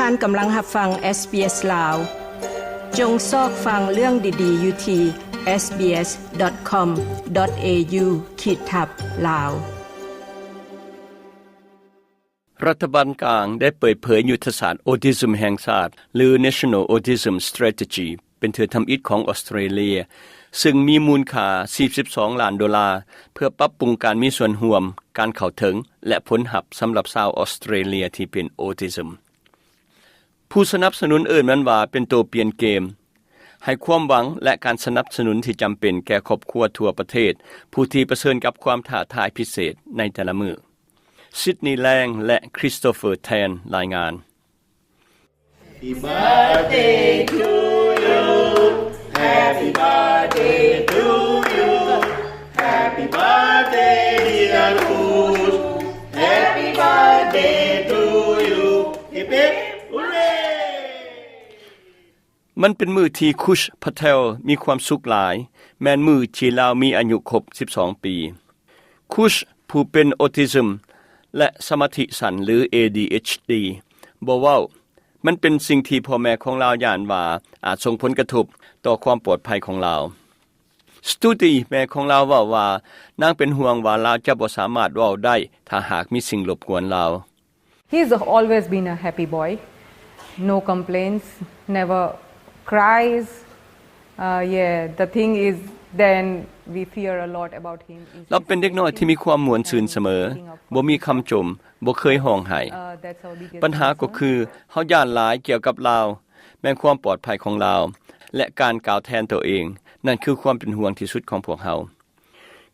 ທ່ານກຳລັງຮັບຟັງ SBS ລາວ. ຈົ່ງຊອກຟັງເລື່ອງດີໆຢູ່ທີ່ sbs.com.au/lawrata. ລັດຖະບານກາງໄດ້ເປີດເຜີຍຍຸດທະສາດໂອທິຊຶມແຫ່ງຊາດ ຫຼື National Autism Strategy ເປັນເທື່ອທຳອິດຂອງອົດສະເຕຣເລຍ, ຊຶ່ງມີມູນຄ່າສີ່ສິບສອງລ້ານໂດລາ ເພື່ອປັບປຸງການມີສ່ວນຮ່ວມ, ການເຂົ້າເຖິງ ແລະ ຜົນຮັບສຳລັບຊາວອົດສະເຕຣເລຍທີ່ເປັນໂອທິຊຶມ. ຜູ້ສະໜັບສະໜູນເອີ້ນມັນວ່າເປັນໂຕປ່ຽນເກມ, ໃຫ້ຄວາມຫວັງ ແລະ ການສະໜັບສະໜູນທີ່ຈຳເປັນແກ່ຄອບຄົວທົ່ວປະເທດ ຜູ້ທີ່ປະເຊີນກັບຄວາມທ້າທາຍພິເສດໃນແຕ່ລະມື້. Sydney Lang ແລະ Christopher Tan ລາຍງານ. Happy birthday to you. Happy birthday to you. Happy birthday, dear Kush. Happy birthday to you. Hip, hip, hooray. ມັນເປັນມື້ທີ່ Kush Patel ມີຄວາມສຸກຫຼາຍ, ແມ່ນມື້ທີ່ລາວມີອາຍຸຄົບສິບສອງປີ. Kush ຜູ້ເປັນໂອທິຊຶມ ແລະ ສະມາທິສັ້ນ ຫຼື ADHD ບໍ່ເວົ້າ. ມັນເປັນສິ່ງທີ່ພໍ່ແມ່ຂອງລາວຢ້ານວ່າອາດສົ່ງຜົນກະທົບຕໍ່ຄວາມປອດໄພຂອງລາວ. Stuti ແມ່ຂອງລາວເວົ້າວ່າ ນາງເປັນຫ່ວງວ່າລາວຈະບໍ່ສາມາດເວົ້າໄດ້ ຖ້າຫາກມີສິ່ງລົບກວນລາວ. He's always been a happy boy. No complaints, never cries. Uh, yeah, the thing is, then we fear a lot about him. ລາວເປັນເດັກນ້ອຍທີ່ມີຄວາມມ່ວນຊື່ນສະເໝີ, ບໍ່ມີຄຳຈົ່ມ, ບໍ່ເຄີຍຮ້ອງໄຫ້. ບັນຫາກໍຄື ເຮົາຢ້ານຫຼາຍກ່ຽວກັບລາວ, ແມ່ນຄວາມປອດໄພຂອງລາວ ແລະ ການກ່າວແທນໂຕເອງ, ນັ້ນຄືຄວາມເປັນຫ່ວງທີ່ສຸດຂອງພວກເຮົາ.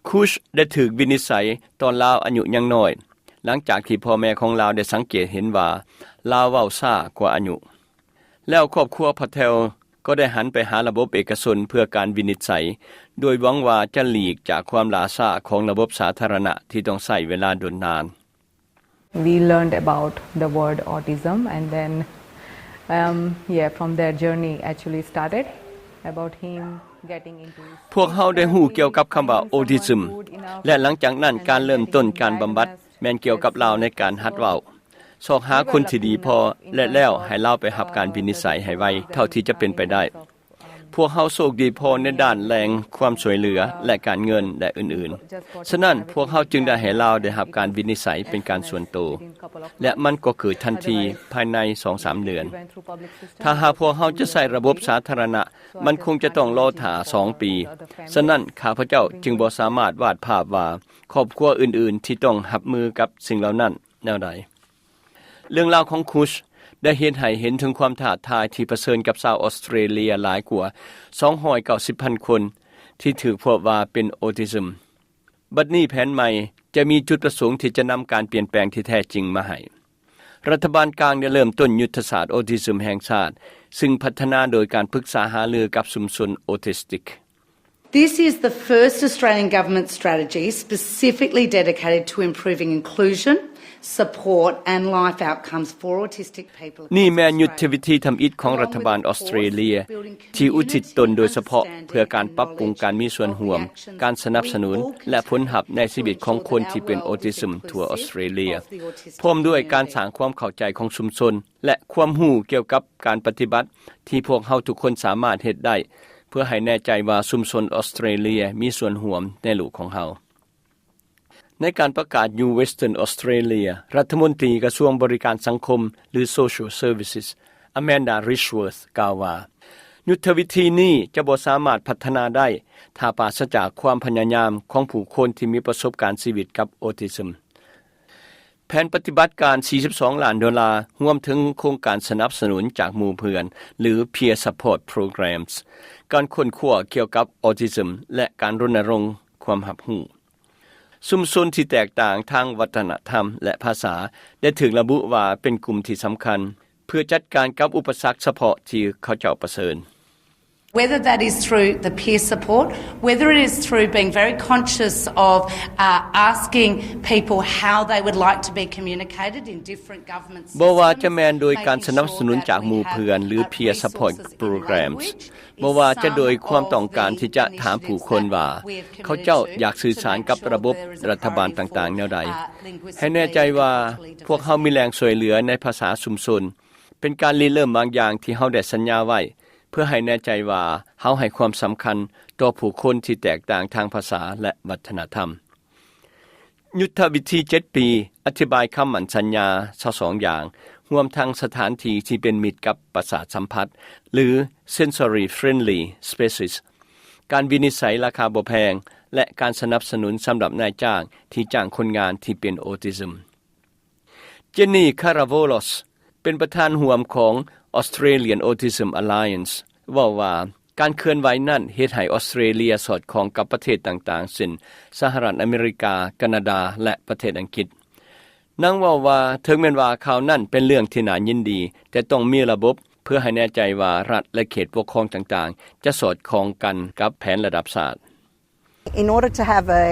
Kush ໄດ້ຖືກວິນິດໄສຕອນລາວອາຍຸຍັງນ້ອຍ, ຫຼັງຈາກທີ່ພໍ່ແມ່ຂອງລາວໄດ້ສັງເກດເຫັນວ່າລາວເວົ້າຊ້າກວ່າອາຍຸ. ແລ້ວຄອບຄົວ Patel ກໍໄດ້ຫັນໄປຫາລະບົບເອກະຊົນເພື່ອການວິນິດໄສ, ໂດຍຫວັງວ່າຈະຫຼີກຈາກຄວາມຫຼ້າຊ້າຂອງລະບົບສາທາລະນະທີ່ຕ້ອງໃຊ້ເວລາດົນນານ. We learned about the word autism and then, um, yeah, from there journey actually started about him getting into ພວກເຮົາໄດ້ຮູ້ກ່ຽວກັບຄຳວ່າໂອທິຊຶມ ແລະ ຫຼັງຈາກນັ້ນການເລີ່ມຕົ້ນການບຳບັດແມ່ນກ່ຽວກັບລາວໃນການຫັດເວົ້າ, ຊອກຫາຄົນທີ່ດີພໍ ແລະ ແລ້ວໃຫ້ລາວໄປຮັບການວິນິດໄສໃຫ້ໄວເທົ່າທີ່ຈະເປັນໄປໄດ້. ພວກເຮົາໂຊກດີພໍໃນດ້ານແຫຼ່ງຄວາມຊ່ວຍເຫຼືອ ແລະ ການເງິນ ແລະ ອື່ນໆ. ສະນັ້ນ, ພວກເຮົາຈຶ່ງໄດ້ໃຫ້ລາວໄດ້ຮັບການວິນິດໄສເປັນການສ່ວນໂຕ, ແລະ ມັນກໍເກີດທັນທີພາຍໃນສອງສາມເດືອນ. ຖ້າຫາກພວກເຮົາຈະໃຊ້ລະບົບສາທາລະນະ, ມັນຄົງຈະຕ້ອງລໍຖ້າສອງປີ. ສະນັ້ນ, ຂ້າພະເຈົ້າຈຶ່ງບໍ່ສາມາດວາດພາບວ່າຄອບຄົວອື່ນໆທີ່ຕ້ອງຮັບມືກັບສິ່ງເຫຼົ່ານັ້ນແນວໃດ. ເລື່ອງລາວຂອງ Kush ໄດ້ເຮັດໃຫ້ເຫັນເຖິງຄວາມທ້າທາຍທີ່ປະເຊີນກັບຊາວອອສເຕຣເລຍຫຼາຍກວ່າສອງຮ້ອຍເກົ້າສິບພັນຄົນທີ່ຖືກພົບວ່າເປັນໂອທິຊຶມ. ບັດນີ້ແຜນໃໝ່ຈະມີຈຸດປະສົງທີ່ຈະນຳການປ່ຽນແປງທີ່ແທ້ຈິງມາໃຫ້. ລັດຖະບານກາງໄດ້ເລີ່ມຕົ້ນຍຸດທະສາດໂອທິຊຶມແຫ່ງຊາດ, ຊຶ່ງພັດທະນາໂດຍການປຶກສາຫາລືກັບຊຸມຊົນໂອທິສຕິກ. This is the first Australian government strategy specifically dedicated to improving inclusion, support and life outcomes for autistic people. ນີ້ແມ່ນຍຸດທະວິທີທຳອິດຂອງລັດຖະບານອອສເຕຣເລຍ ທີ່ອຸທິດຕົນໂດຍສະເພາະເພື່ອການປັບປຸງການມີສ່ວນຮ່ວມ, ການສະໜັບສະໜູນ ແລະ ຜົນຮັບໃນຊີວິດຂອງຄົນທີ່ເປັນໂອທິຊຶມທົ່ວອອສເຕຣເລຍ, ພ້ອມດ້ວຍການສ້າງຄວາມເຂົ້າໃຈຂອງຊຸມຊົນ ແລະ ຄວາມຮູ້ກ່ຽວກັບການປະຕິບັດທີ່ພວກເຮົາທຸກຄົນສາມາດເຮັດໄດ້ ເພື່ອໃຫ້ແນ່ໃຈວ່າຊຸມຊົນອອສເຕຣເລຍມີສ່ວນຮ່ວມໃນໂລກຂອງເຮົາ. ໃນການປະກາດຢູ່ Western Australia, ລັດຖະມົນຕີກະຊວງບໍລິການສັງຄົມ ຫຼື Social Services, Amanda Rishworth ກ່າວວ່າ, ຍຸດທະວິທີນີ້ຈະບໍ່ສາມາດພັດທະນາໄດ້ ຖ້າປາສະຈາກຄວາມພະຍາຍາມຂອງຜູ້ຄົນທີ່ມີປະສົບການຊີວິດກັບໂອທິຊຶມ. ແຜນປະຕິບັດການສີ່ສິບສອງລ້ານໂດລາ, ຮວມເຖິງໂຄງການສະໜັບສະໜູນຈາກໝູ່ເພື່ອນ ຫຼື Peer Support Programs, ການຄົ້ນຄວ້າກ່ຽວກັບອອທິຊຶມ ແລະ ການລົນນະລົງຄວາມຮັບຮູ້. ຊຸມຊົນທີ່ແຕກຕ່າງທາງວັດທະນະທຳ ແລະ ພາສາ ໄດ້ຖືກລະບຸວ່າເປັນກຸ່ມທີ່ສຳຄັນ ເພື່ອຈັດການກັບອຸປະສັກສະເພາະທີ່ເຂົາເຈົ້າປະເຊີນ. Whether that is through the peer support, whether it is through being very conscious of, uh, asking people how they would like to be communicated in different government systems, ບໍ່ວ່າຈະແມ່ນໂດຍການສະໜັບສະໜູນຈາກໝູ່ເພື່ອນ ຫຼື peer support programs, ບໍ່ວ່າຈະໂດຍຄວາມຕ້ອງການທີ່ຈະຖາມຜູ້ຄົນວ່າເຂົາເຈົ້າຢາກສື່ສານກັບລະບົບລັດຖະບານຕ່າງໆແນວໃດ, ໃຫ້ແນ່ໃຈວ່າພວກເຮົາມີແຫຼ່ງຊ່ວຍເຫຼືອໃນພາສາຊຸມຊົນ, ປັນການລິເລີ່ມບາງຢ່າງທີ່ເຮົາໄດ້ສັນຍາໄວ້ ເພື່ອໃຫ້ແນ່ໃຈວ່າເຮົາໃຫ້ຄວາມສຳຄັນຕໍ່ຜູ້ຄົນທີ່ແຕກຕ່າງທາງພາສາ ແລະ ວັດທະນະທຳ. ຍຸດທະວິທີເຈັດປີ ອະທິບາຍຄຳໝັ້ນສັນຍາຊາວສອງຢ່າງ, ຮວມທັງສະຖານທີ່ທີ່ເປັນມິດກັບປະສາດສຳຜັດ ຫຼື sensory friendly spaces, ການວິນິດໄສລາຄາບໍ່ແພງ ແລະ ການສະໜັບສະໜູນສຳລັບນາຍຈ້າງທີ່ຈ້າງຄົນງານທີ່ເປັນໂອທິຊຶມ. ເຈນນີ ຄາຣາໂວລອສ ເປັນປະທານຮ່ວມຂອງ Australian Autism Alliance ເວົ້າວ່າ ການເຄື່ອນໄຫວນັ້ນເຮັດໃຫ້ອອສເຕຣເລຍສອດຄ່ອງກັບປະເທດຕ່າງໆ ເຊັ່ນ ສະຫະລັດອາເມລິກາ, ການາດາ ແລະ ປະເທດອັງກິດ. ນາງເວົ້າວ່າ ເຖິງແມ່ນວ່າຂ່າວນັ້ນເປັນເລື່ອງທີ່ໜ້າຍິນດີ, ແຕ່ຕ້ອງມີລະບົບເພື່ອໃຫ້ແນ່ໃຈວ່າລັດ ແລະ ເຂດປົກຄອງຕ່າງໆ ຈະສອດຄ່ອງກັນກັບແຜນລະດັບຊາດ. In order to have a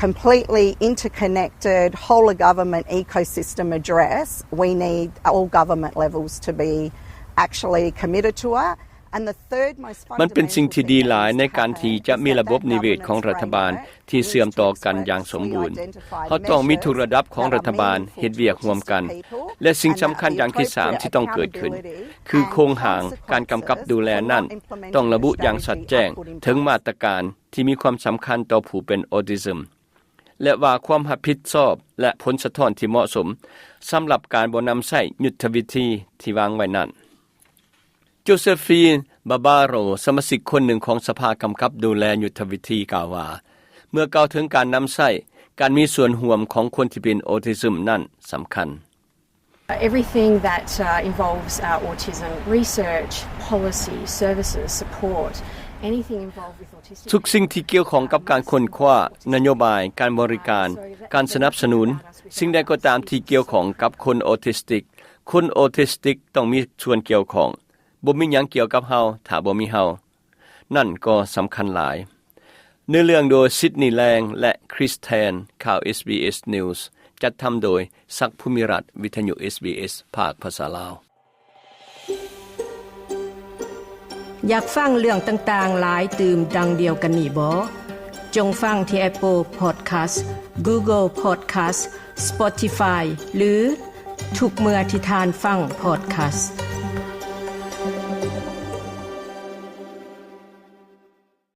completely interconnected whole of government ecosystem address, we need all government levels to be actually committed to it. And the third most fundamental thing that needs to happen is to have an equal playing field. ມັນເປັນສິ່ງທີ່ດີຫຼາຍໃນການທີ່ຈະມີລະບົບນິເວດຂອງລັດຖະບານທີ່ເຊື່ອມຕໍ່ກັນຢ່າງສົມບູນ. ເຮົາຕ້ອງມີທຸກລະດັບຂອງລັດຖະບານເຮັດວຽກຮ່ວມກັນ ແລະ ສິ່ງສຳຄັນຢ່າງທີສາມທີ່ຕ້ອງເກີດຂຶ້ນ ຄືໂຄງຮ່າງການກຳກັບດູແລນັ້ນ ຕ້ອງລະບຸຢ່າງຊັດແຈ້ງເຖິງມາດຕະການ ທີ່ມີຄວາມສຳຄັນຕໍ່ຜູ້ເປັນໂອທິຊຶມ ແລະ ວ່າຄວາມຮັບຜິດຊອບ ແລະ ຜົນສະທ້ອນທີ່ເໝາະສົມ ສຳລັບການບໍ່ນຳໃຊ້ຍຸດທະວິທີທີ່ວາງໄວ້ນັ້ນ. ໂຈເຊຟີນ ບາບາໂຣ ສະມາຊິກຄົນໜຶ່ງຂອງສະພາກຳກັບດູແລຍຸດທະວິທີ ກ່າວວ່າ ເມື່ອກ່າວເຖິງການນຳໃຊ້, ການມີສ່ວນຮ່ວມຂອງຄົນທີ່ເປັນໂອທິຊຶມນັ້ນສຳຄັນ. Everything that, uh, involves, uh, autism, research, policy, services, support, anything involved with autistic ທຸກສິ່ງທີ່ກ່ຽວຂ້ອງກັບການຄົ້ນຄວ້າ, ນະໂຍບາຍ, ການບໍລິການ, ການສະໜັບສະໜູນ, ສິ່ງໃດກໍຕາມທີ່ກ່ຽວຂ້ອງກັບຄົນໂອທິສຕິກ, ຄົນໂອທິສຕິກຕ້ອງມີສ່ວນກ່ຽວຂ້ອງ. ບໍ່ມີຫຍັງກ່ຽວກັບເຮົາ ຖ້າບໍ່ມີເຮົາ. ນັ້ນກໍສຳຄັນຫຼາຍ. ເນື້ອເລື່ອງໂດຍ ຊິດນີ ແລງ ແລະ ຄຣິສ ແທນ. ຂ່າວ ເອສບີເອສ News ຈັດທຳໂດຍ ສັກ ພູມິລັດ, ວິທະຍຸ ເອສບີເອສ ພາກພາສາລາວ. ຢາກຟັງເລື່ອງຕ່າງໆຫຼາຍຕື່ມດັ່ງດຽວກັນນີ້ບໍ? ຈົ່ງຟັງທີ່ Apple Podcast, Google Podcast, Spotify ຫຼື ທຸກເມື່ອທີ່ທ່ານຟັງ Podcast.